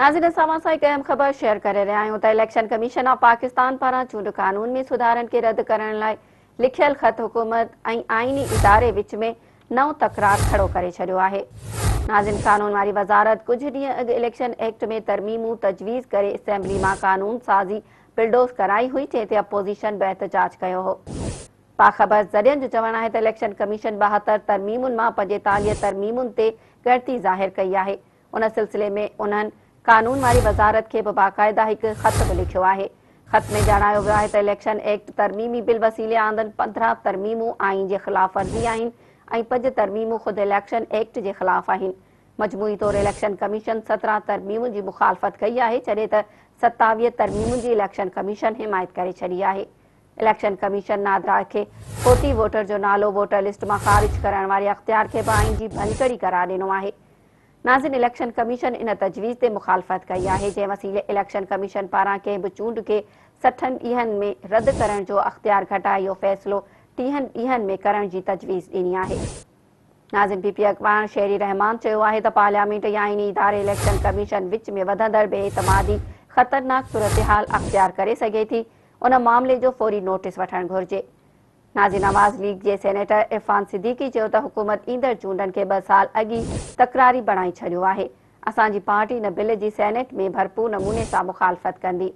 ناظرين اسان اوهان سان هڪ اهم خبر شيئر ڪري رهيا آهيون ته اليڪشن ڪميشن آف پاڪستان پاران چونڊ قانون ۾ سڌارن کي رد ڪرڻ لاء لکيل خط حڪومت ۽ آئيني اداري وچ ۾ نئون تڪرار کڙو ڪري ڇڏيو آهي. ناظرين قانون واري وزارت ڪجهه ڏينهن اڳ اليڪشن ايڪٽ ۾ ترميمون تجويز ڪري اسيمبلي مان قانون سازي بلڊوز ڪرائي هئي جنهن تي اپوزيشن به احتجاج ڪيو هو. باخبر ذريعن جو چوڻ آهي ته اليڪشن ڪميشن 72 ترميمن مان 45 ترميمن تي ڳڻتي ظاهر ڪئي آهي. ان سلسلي ۾ انهن قانون واري وزارت کي به باقاعده هڪ خط به لکيو آهي. خط ۾ ڄاڻايو ويو آهي ته اليڪشن ايڪٽ ترميمي بل وسيلي آندل 15 ترميمون آئين جي خلاف ورزي آهن ۽ پنج ترميمون خود اليڪشن ايڪٽ جي خلاف آهن. مجموعي طور اليڪشن ڪميشن 17 ترميمن جي مخالفت ڪئي آهي جڏهن ته 27 ترميمن جي اليڪشن ڪميشن حمايت ڪري ڇڏي آهي. اليڪشن ڪميشن نادرا کي فوتي ووٽر جو نالو ووٽر لسٽ مان خارج ڪرڻ واري اختيار کي به آئين جي ڀڃڪڙي قرار ڏنو آهي. ناظرين اليڪشن ڪميشن ان تجويز تي مخالفت ڪئي آهي جنهن وسيلي اليڪشن ڪميشن پاران ڪنهن به چونڊ کي سٺن ڏينهن ۾ رد ڪرڻ جو اختيار گهٽائي اهو فيصلو ٽيهن ڏينهن ۾ ڪرڻ جي تجويز ڏني آهي. ناظرين پي پي اڳواڻ شيري رحمان چيو آهي ته پارليامينٽ ۽ آئيني اداري اليڪشن ڪميشن وچ ۾ وڌندڙ بي اعتمادي خطرناڪ صورتحال اختيار ڪري سگهي ٿي ان معاملي جو فوري نوٽيس وٺڻ گهرجي. نازي نواز ليگ جي سينيٽر عرفان صديقي چيو ته حڪومت ايندڙ چونڊن کي ٻه سال اڳ ئي تڪراري بڻائي ڇڏيو آهي، اسان جي پارٽي ان بل جي سينيٽ ۾ ڀرپور نموني سان مخالفت ڪندي.